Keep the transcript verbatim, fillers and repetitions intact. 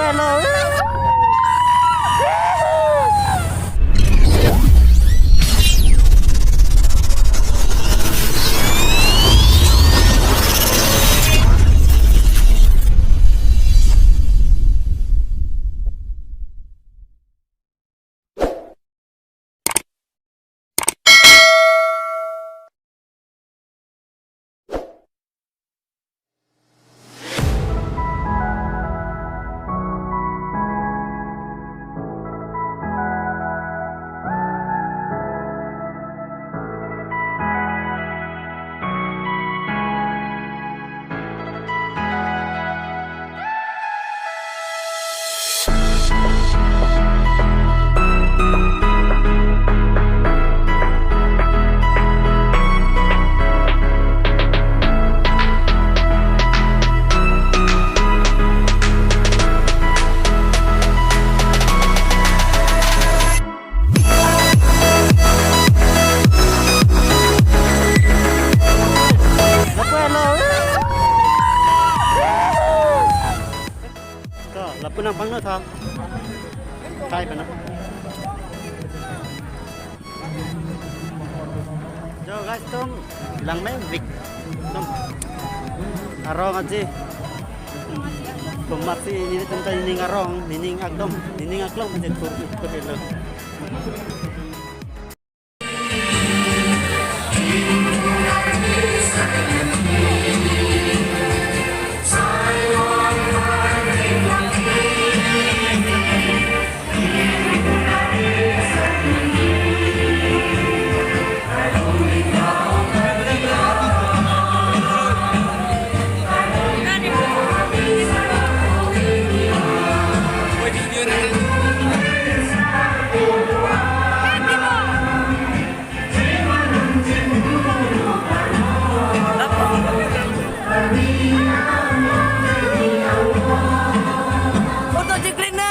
Hello. To, lapu nangpangno tha. Kai pen na. Jo guys, tum langmevik. Tum. Arong aji. Tum masi netum ta nening arong, nening akdom, nening aklong aji thur thur ilo. Photo chiklik na.